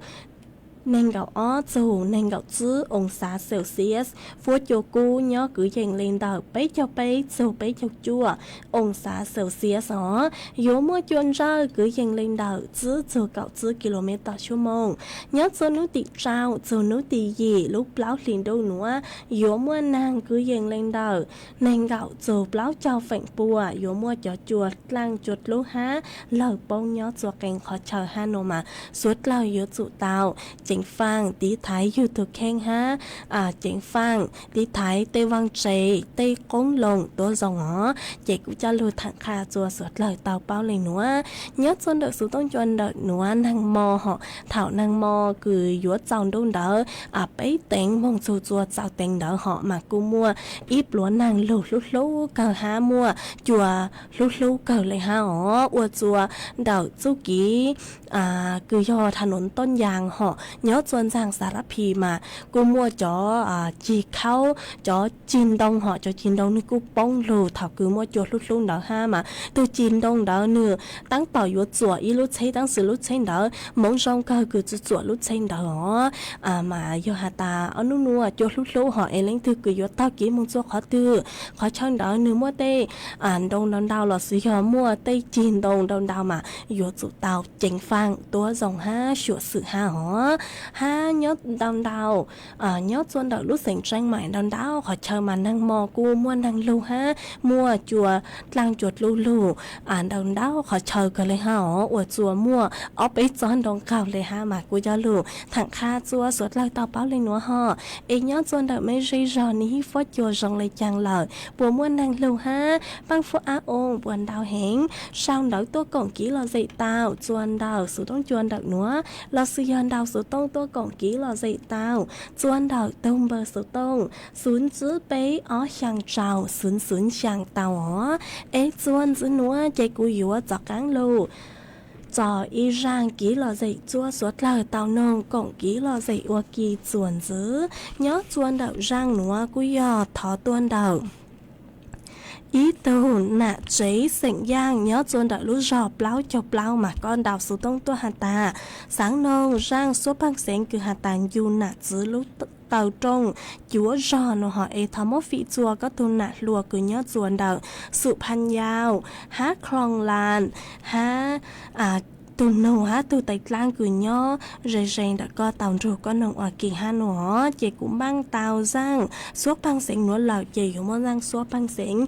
neeg nkaum ob txug neeg nkaum tsib oo xav Celsius. Fuab cua kub nyob kwv yees le ntawm peb caug peb txug peb caug cuaj oo xav Celsius os. Yuav muaj cua ntsawj kwv yees le ntawm tsib txug kaum tsib kilomev tog xuab moos. Nyob txuas nub tim rau txug nub tim yim lub plaub hlis ntuj nuav yuav muaj naag kwv yees le ntawm neeg nkaum txug plaub caug feem pua, yuav muaj cov cua dlaaj cua dlub hab lawg poob nyob txuas qee qhov chaw hab nuav mas suav dlawg yuav tsum tau ceev faaj tiv thaiv yug tug kheej hab ceev faaj tiv thaiv tej vaaj tse, tej qoob loo tuab zoo os. Ces kuv coj lug thaam qha txuas suav dlawg tau paub le nuav. Nyob txuas ntawm xuv tooj cua ntawm nuav naag mo hom, thaum naag mo kws yuav txaus ntuj ntawd peb teev moog txug txuas txaus teev ntawd hom mas kuj muaj ib pluav naag lug hlub hlub kawg hab muaj cua hlub hlub kawg le hab os. Ua txuas ntawm txuj kiv kws yog tha nuav tooj yaas hom, nyob txuas ntxaag Xav Rab Phis mas kuj muaj cov cig khaub, cov cig ntoo hom, cov cig ntoo nwg kuj poob lug thaum kws muaj cua hlub hlub ntawd hab mas tug cig ntoo ntawd nwg taab tom yuav txuam ib lub txheb, tab sis lub txheb ntawd moov zoo kawg kws tsi txuam lub txheb ntawd os. Mas yog has tas ob nub nuav cua hlub hlub hom es leej twg kws yuav taug kev moog txuas qhov twg, qhov chaw ntawd nwg muaj tej ntoo ntau ntau lossis yog muaj tej cig ntoo ntau ntau mas yuav tsum tau ceev faaj tuab zoo hab xyuam xim hab os. Hab nyob ntau ntau, nyob txuas ntawm lub xeev Tseeb Maim ntau ntau qhov chaw mas naag mo kuj muaj naag lug hab muaj cua dlaaj cua dlub lug ntau ntau qhov chaw kawg le hab os. Ua txuas muaj ob peb txob ntoo qaug le hab mas kuj coj lug thaam qha txuas suav dlawg tau paub le nuav hom. Es nyob txuas ntawm mej zej zog nwg hib fuab cua zoo le caag lawm, puas muaj naag lug hab paab fuab ab oo puas ntau heev? Sau ntawv tuaj koom kiv lom zem tau txuas ntawm xuv tooj cua ntawm nuav lossis yog ntaus xuv tooj tuaj koom kiv lom zem tau txuas ntawm tug npawb xuv tooj xuv tsib peb ob xyaa rau xuv xuv xyaa tau os. Es txuas ntxiv nuav ces kuv yuav tov qaab lug txog ib zaaj kiv lom zem txuas suav dlawg tau noog koom kiv lom zem ua ke txuas ntxiv. Nyob txuas ntawm zaaj nuav kuj yog thov tuaj ntawm ib tug nam tsev xeem Yaaj nyob txuas ntawm lub zog plaub caug plaub mas koj ntaus xuv tooj tuaj has tas xaav noog zaaj suab pheej xeev kws has tas ncu nam txiv lub taw rooj cuav zog no hom es thov muab fim txuas koj tug nam hluas kws nyob txuas ntawm Xum Phan Yau hab Khloos Las hab Tus noog hab tug tais dlaab kws nyob ze ze ntawm koj tau nrug koj noog ua ke hab nuav, ces kuv npaaj tau zaaj xuab paag xeev nuav lawm, ces yuav muaj zaaj xuab paag xeev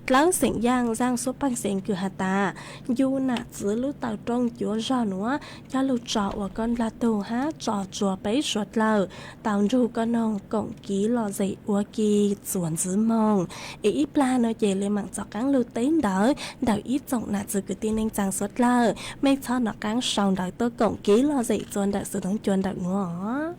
dlawb xeem yaaj, zaaj xuab paag xeev kws has tas, ncu nam txwv lub taw rooj cuav zog nuav coj lug tso ua koj nplaj tug hab tso tsua peb suav dlawg tau nrug koj noog koom kiv lom zem ua ke txuas ntxiv moog. Es ib plag nuav ces le maam txuas qaab lug teb ntawd ntawm ib tsoom nam txwv kwv tij neej tsaa suav dlawg, mej txhob nov qaab sau ntawv tuaj koom kiv lom zem txuas ntawm xuv toov cua ntawm nuav.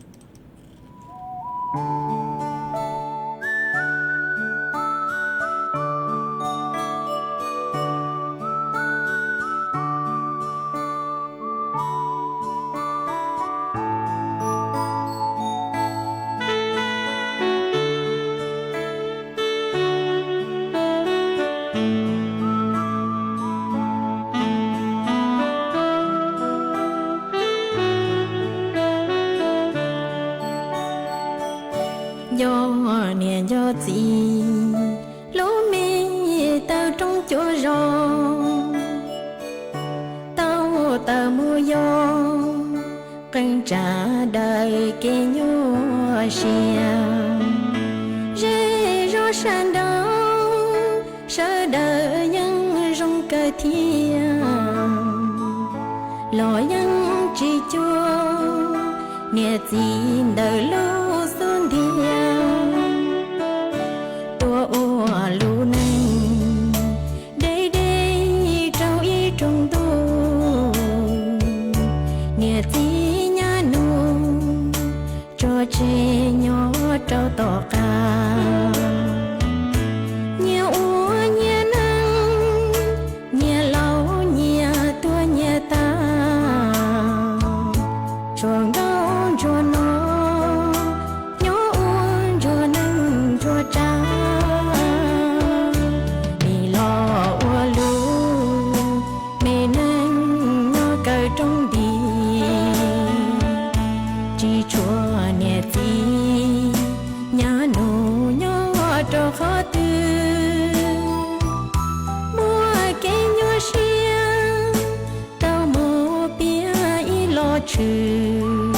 Nco niam nco txiv, lub me taw rooj cuav zog, tau taws mus yog qee tsav daws kev nyuaj siab. Zej zog sab nraud sawv daws yeej zoo kawg thiab, los yeej tsis cuag niam txiv ntawm lub xub ntiag. Tuaj ua lub neej deb deb rau ib rooj ntuj, niam txiv nyab nus tso tseg nyob rau tom qab. Nyias ua nyias neej, nyias laus nyias tuag nyias tag, tsuas nkauj ntsuag no nyob ua ntsuag neej ntsuag tsav. Nim los ua lub me neej nyob kawg rooj nti, tsis tshua niam txiv nyab nus nyob rau qhov twg. Muaj kev nyuaj siab tau mus piav ib lo tshwm,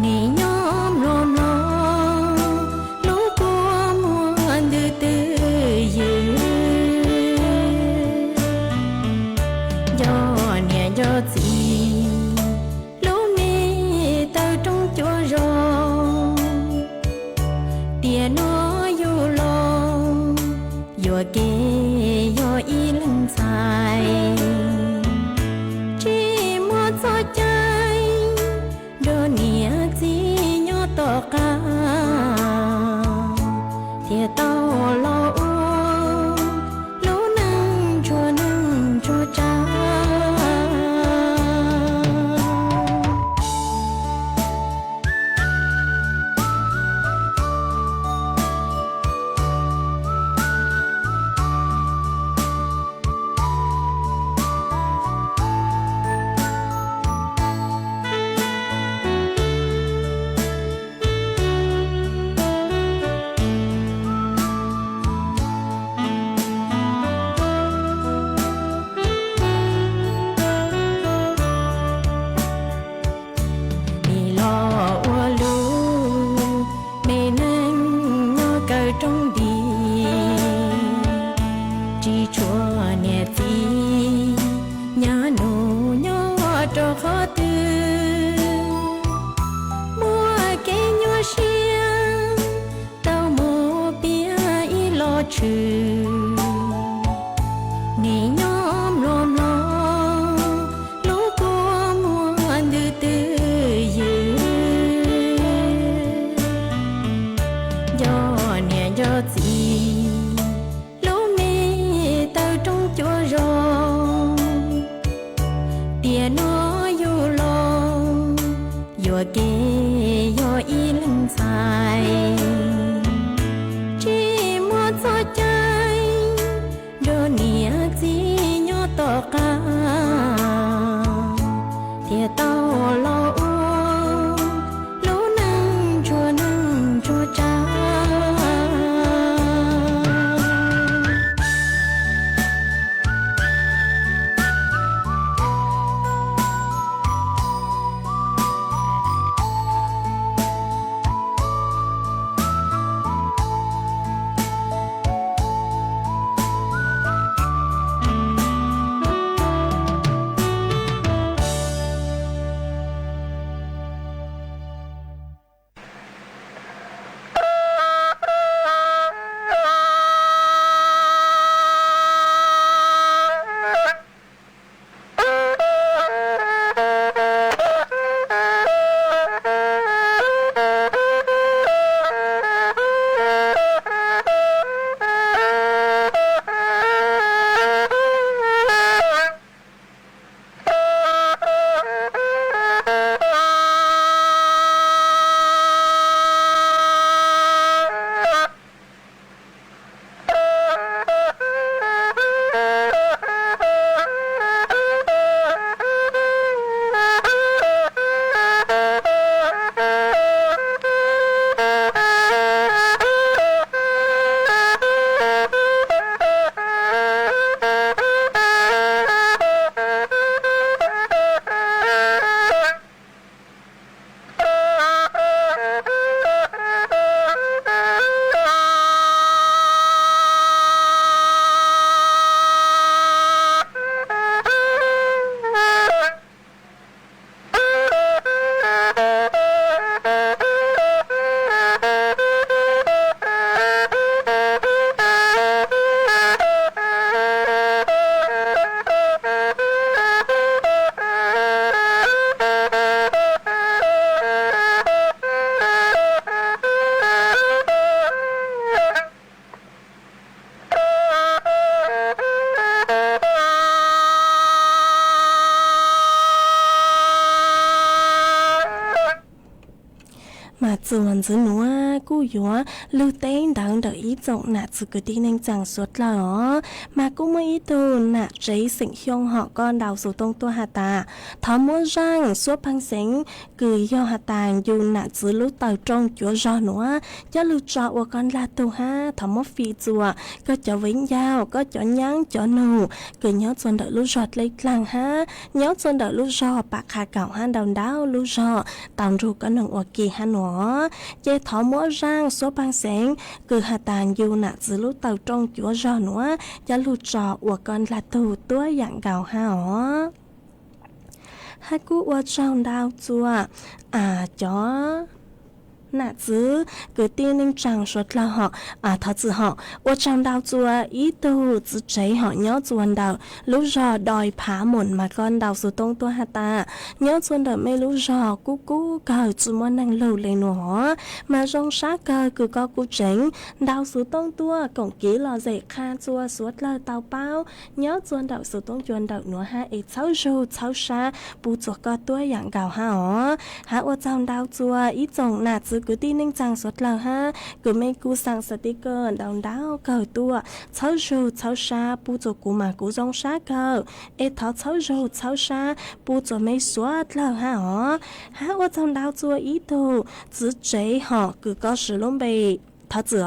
nim nyob mluas mluas lub kua muag ntws twj ywm. Nco niam nco txiv, lub me taw rooj cuav zog, tiam no yug los yuam kev yog ib leeg ntxhais, tsis muaj txoj cai nrog niam txiv nyob tom qab, thiaj tau los ua lub neej ntsuag neej ntsuag tsav. Nim los ua lub me neej nyob kawg rooj nti, tsis tshua niam txiv nyab nus nyob rau qhov twg. Muaj kev nyuaj siab tau mus piav ib lo tshwm, nim nyob mluas mluas lub kua muag ntws twj ywm. Nco niam nco txiv, lub me taw rooj cuav zog, tiam no yug los yuam kev yog ib leeg ntxhais, tsis muaj txoj cai nrog niam txiv nyob tom qab, thiaj tau los ua lub neej ntsuag neej ntsuag tsav. Txuas ntxiv nuav kuj yuav lug teb ntawv ntawm ib tsoom nam txwv kwv tij neej tsaa suav dlawg os. Mas kuj muaj ib tug nam tsev xeem Xyooj hom koj ntaus xuv tooj tuaj has tas, thov muab zaaj Suav Pheej Xeev kws yog has tas yug nam txwv lub taw rooj cuav zog nuav coj lug tso ua koj ndlag tug hab thov muab fij txuas koj cov viv ncaus, koj cov nyaab cov nug kws nyob txuas ntawm lub zog dlej dlaag hab nyob txuas ntawm lub zog Pam Qha Kaum hab ntau ntau lub zog tau nrug koj noog ua ke hab nuav. Ces thov muab zaaj Suav Pheej Xeev kws has tas yug nam txwv lub taw rooj cuav zog nuav coj lug tso ua koj ndlag tug tuab yaam nkaus hab os. Hab kuj ua tsaug ntau txuas cov nam txwv kwv tij neej tsaa suav dlawg hom, thov txim hom, ua tsaug ntau txuas ib tug txwv tsev hom nyob txuas ntawm lub zog Doi Phav Moos mas koj ntaus xuv tooj tuaj has tas, nyob txuas ntawm mej lub zog kub kub kawg tsi muaj neeg lug le nuav os, mas zoo sab kawg kws koj kuj tseem ntaus xuv tooj tuaj koom kiv lom zem qha txuas suav dlawg tau paub nyob txuas ntawm xuv tooj cua ntawm nuav hab es txhawb zug txhawb sab pub txuas koj tuab yaam nkaus hab os. Hab ua tsaug ntau txuas ib tsoom nam txwv kwv tij neej tsaa suav dlawg hab kws mej kuj xaa xas tis kawg ntau ntau kawg tuaj txhawb zug txhawb sab pub txuas kuv mas kuv zoo sab kawg, es thov txhawb zug txhawb sab pub txuas mej suav dlawg hab os. Hab ua tsaug ntau txuas ib tug txwv tsev hom kws koj siv lub npe, thov txim,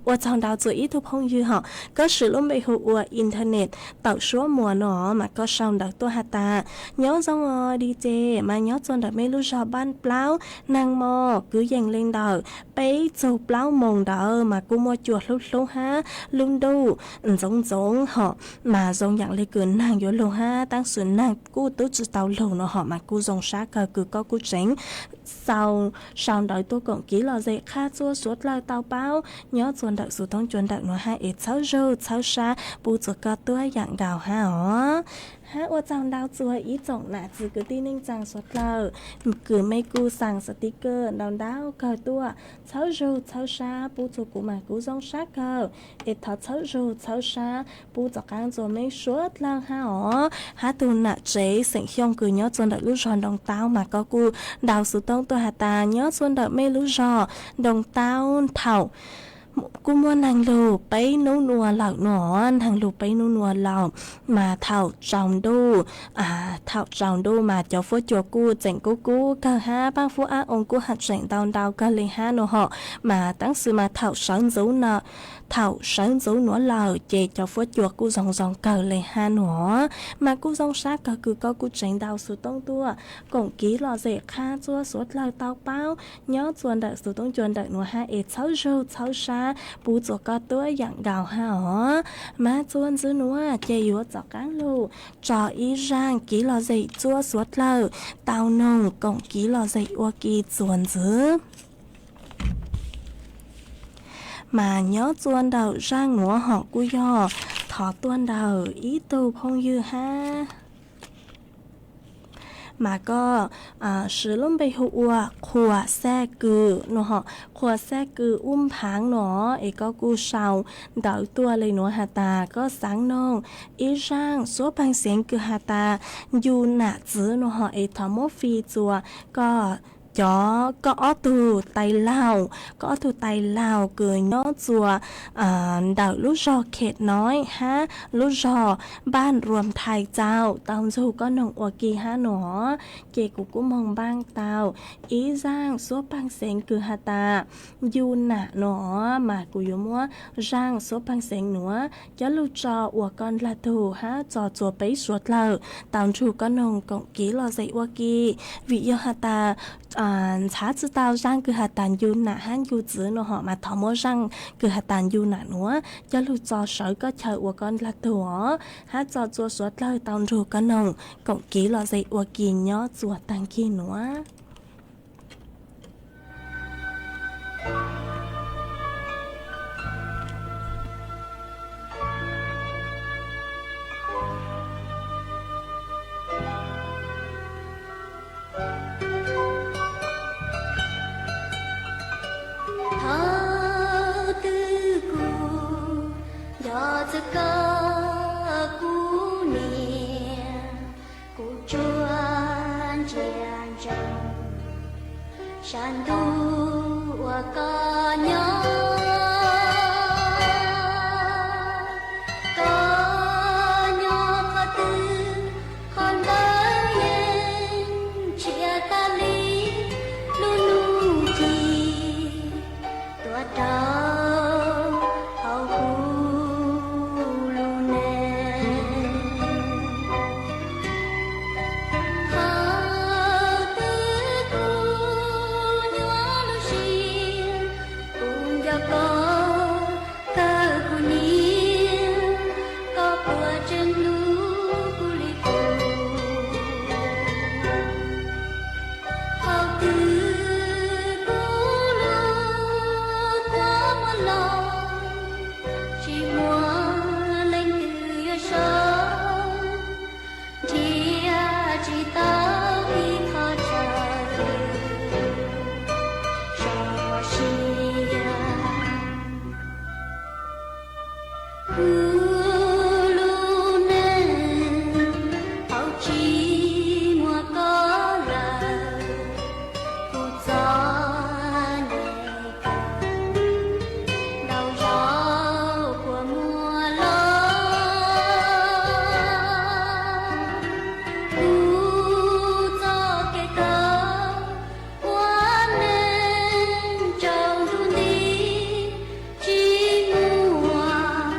ua tsaug ntau txuas ib tug phooj ywg hom koj siv lub npe hu ua internet tawm suab muas no mas koj sau ntawv tuaj has tas, nyob zoo os di ces mas nyob txuas ntawm mej lub zog npaj plaub, naag mos kwv yees le ntawm peb txug plaub moos ntawd mas kuj muaj cua hlub hlub hab lub ntuj ntxoov ntxoov hom, mas zoo yaam le kws naag yuav lug hab tab sis naag kuj tub tsi tau lug no hom mas kuj zoo sab kawg kws koj kuj tseem sau, sau ntawv tuaj koom kiv lom zem qha txuas suav dlawg tau paub nyob txuas ntawm xuv tooj cua ntawm nuav hab es txhawb zug txhawb sab pub txuas koj tuab yaam nkaus hab os. Hab ua tsaug ntau txuas ib tsoom nam txwv kwv tij neej tsaa suav dlawg kws mej kuj xaa xas tis kawg ntau ntau kawg tuaj txhawb zug txhawb sab pub txuas kuv mas kuv zoo sab kawg, es thov txhawb zug txhawb sab pub txuas qaab txuas mej suav dlawg hab os. Hab tug nam tsev xeem Xyooj kws nyob txuas ntawm lub zog Ntoo Taub mas koj kuj ntaus xuv tooj tuaj has tas nyob txuas ntawm mej lub zog Ntoo Taub thaum kuj muaj naag lug peb nub nua lawm no, naag lug peb nub nua lawm, mas thaum tsaus ntuj, thaum tsaus ntuj mas cov fuab cua kuj tseem kub kub kawg hab paab fuab ab oo kuj has tseem ntau ntau kawg le hab no hom, mas tab sis mas thaum sawv ntxuv no, thaum sawv ntxuv nuav lawm ces cov fuab cua kuj zoo zoo kawg le hab no, mas kuj zoo sab kawg kws koj kuj tseem ntaus xuv tooj tuaj koom kiv lom zem qha txuas suav dlawg tau paub nyob txuas ntawm xuv tooj cua ntawm nuav hab es txhawb zug txhawb sab pub txuas koj tuab yaam nkaus hab os. Mas txuas ntxiv nuav ces yuav txuas qaab lug tso ib zaaj kiv lom zem txuas suav dlawg tau noog koom kiv lom zem ua ke txuas ntxiv. Mas nyob txuas ntawm zaaj nuav hom kuj yog thov tuaj ntawm ib tug phooj ywg hab, mas koj siv lub npe hu ua Qhuas Xaj Kws no hom, Qhuas Xaj Kws Ub Nphaav no, es koj kuj sau ntawv tuaj le nuav has tas koj xaav noog ib zaaj suav peeg xeev kws has tas yug nam txwv no hom es thov muab fij txuas koj cov, koj ob tug tais laug, koj ob tug tais laug kws nyob txuas ntawm lub zog Khem Noiv hab lub zog Npaj Ruam Thais txaus tau ntxug koj noog ua ke hab no. Ces kuv kuj moog npaaj tau ib zaaj suav peeg xeev kws has tas yug nam no, mas kuv yuav muab zaaj suav peeg xeev nuav coj lug tso ua koj ndlag tug hab tso txuas peb suav dlawg tau nrug koj noog koom kev lom zem ua ke. Vim yog has tas ntxhab tsi tau zaaj kws has tas yug nam hab yug txwv no hom mas thov muab zaaj kws has tas yug nam nuav coj lug tso sawv koj chaw ua koj ndlag tug os, hab tso txuas suav dlawg tau nrug koj noog koom kev lom zem ua ke nyob txuas taag kig nuav. Thaum twg kuv nco txog koj kuv niam, kuv tsuas ntsia ntsoov sab ntuj Koj nyob, koj nyob qhov twg, qhov ntawd yeej ntsiag tas li. Lub ntuj ci tuaj rau hauv kuv lub neej. Qhov twg kuv nyuaj lub siab, kuv nco koj kawg kuv niam, koj puas tseem hlub kuv li qub. Qhov twg kuv lub kua muag los, tsis muaj leej twg yuav saib, nrhiav tsis tau ib qho chaw so sia. Kuv lub neej tau tsis muaj koj lawm, kuv txom nyem kawg, ntau zaus kua muag los. Kuv txoj kev kawm ua neej tsaus ntuj nti, tsis muaj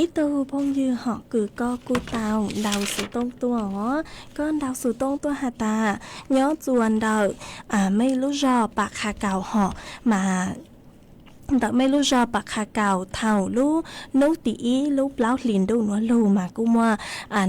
Ib tug phooj ywg hom kws koj kuj tau ntaus xov tooj tuaj os, koj ntaus xov tooj tuaj has tas nyob txua ntawm mej lub zog Pam Qha Kaus hom mas ntawm mej lub zog Pam Qha Kaus thaum lub hnub tim ib lub plaub hlis ntuj nuav lug mas kuj muaj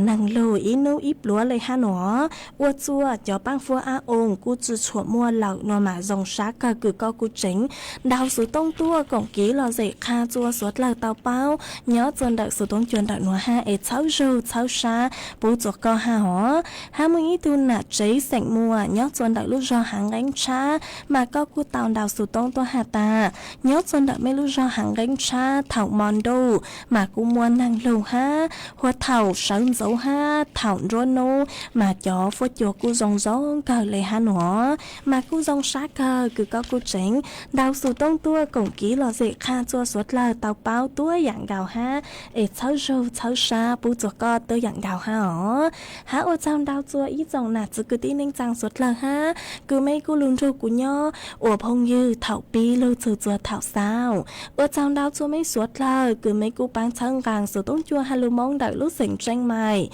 neeg lug ib hnub ib pluav le hab nuav. Ua txuaj cov paab fuab ab oo kuj tsi tshua muaj lawm no mas zoo sab kawg kws koj kuj tseem ntaus xov tooj tuaj koom kiv los zem qha txua suav dlawg tau paub nyob txua ntawm xov tooj cua ntawm nuav hab es txhawb zug txhawb sab pub txua koj hab os. Hab muaj ib tug nam tsev xeem Muas nyob txua ntawm lub zog Haav Nqeeb Tshab mas koj kuj tau ntaus xov tooj tuaj has tas nyob txua ntawm mej lub zog Haav Nqeeb Tshab thaum mo ntuj mas kuj muaj neeg lug hab huav thaum sawv ntxuv hab thaum nruab nub mas cov fuab cua kuj zoo zoo kawg le hab nuav. Mas kuj zoo sab kawg kws koj kuj tseem ntaus xov tooj tuaj koom kiv los zem qha txua suav dlawg tau paub tuab yaam nkaus hab es txhawb zug txhawb sab pub txua koj tuab yaam nkaus hab os. Hab ua tsaug ntau txua ib tsoom nam txiv kwv tij neej tsaa suav dlawg hab kws mej kuj lug nrug kuv nyob ua phooj ywg thaum pib lug txug txua thaum xaus. Ua tsaug ntau txua mej suav dlawg kws mej kuj paab txhawb nqaa xov tooj cua has lug Moob ntawm lub xeem Tseeb Maim.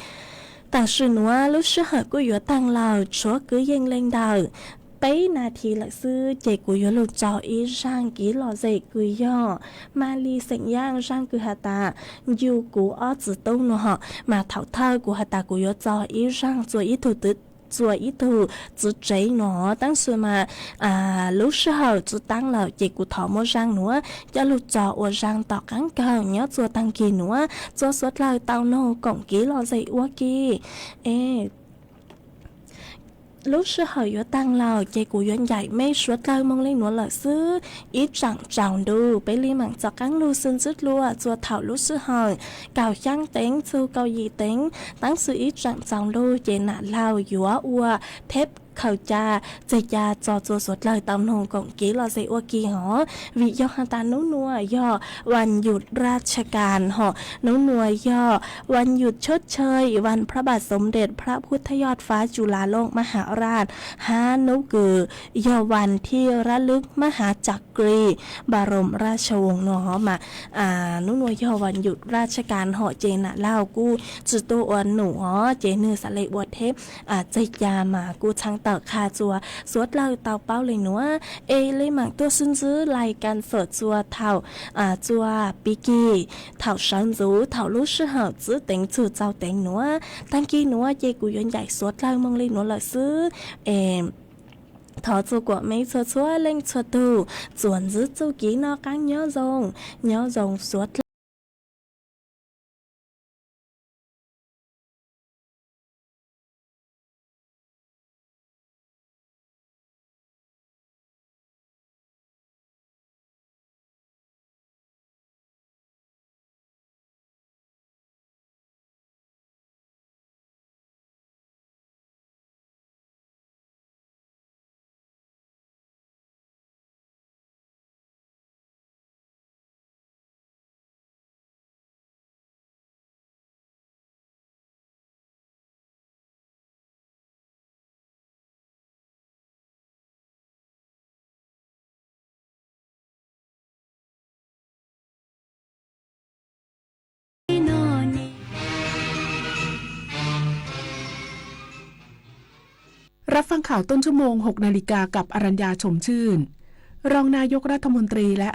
Tam sim nuav lub sij hawm kuj yuav taag lawm tshuav kwv yeej le ntawm peb nas this lawm xwb ces kuv yuav lug tso ib zaaj kiv los zem kws yog Maly xeem Yaaj zaaj kws has tas Yug kuv ob txiv tub no hom mas thaum thawj kuv has tas kuv yuav tso ib zaaj txua ib tug txua ib tug txiv tsev no, tab sis mas lub sij hawm tsi taab lawm ces kuv thov muab zaaj nuav coj lug tso ua zaaj tom qaab kawg nyob txua taag kis nuav txua suav dlawg tau noog koom kiv los zem ua ke. Es lub sij hawm yuav taag lawm ces kuv yuav ncaim mej suav dlawg moog le nuav lawm xwb. Ib tsaam tsaus ntuj peb le maam tso qaab lug xwb ntxwb dlua txua thaum lub sij hawm kaum xyaa teev txug kaum yim teev, tab sis ib tsaam tsaus ntuj ces nam laug yuav ua theb khaws ca tseg ca tso txua suav dlawg tau noog koom kiv los zem ua ke hov. Vim yog has tas nub nuav yog vas yum raj tsha kas hom, nub nuav yog vas yum choj chawj vas pha bas xom dej pha phub thaj yoj fab cu la looj mab has raj hab nub kws yog vas thij rab lwb mab has cam kri npa rom raj tsha voos no hov mas nub nuav yog vas yum raj tsha kas hom ces nam laug kuj tsi tuaj ua num hov ces nwg xaav le ua theb tseg ca mas kuj txhawb tawm qha txua suav dlawg tau paub le nuav. Es le maam tuaj xwb ntxwb lais kas fawm txua thaum txua pig kig thaum sawv ntxuv thaum lub sij hawm txwb teev txug txaus teev nuav. Taag kis nuav ces kuv yuav ncaim suav dlawg moog le nuav lawm xwb. Es thov txua kuam mej txhua txhua leej txhua tug txuas ntxwb txuj kiv noj qaab nyob zoo, nyob zoo suav dlawg.รับฟังข่าวต้นชั่วโมง หกนาฬิกา กับอรัญญา ชมชื่น รองนายกรัฐมนตรีและ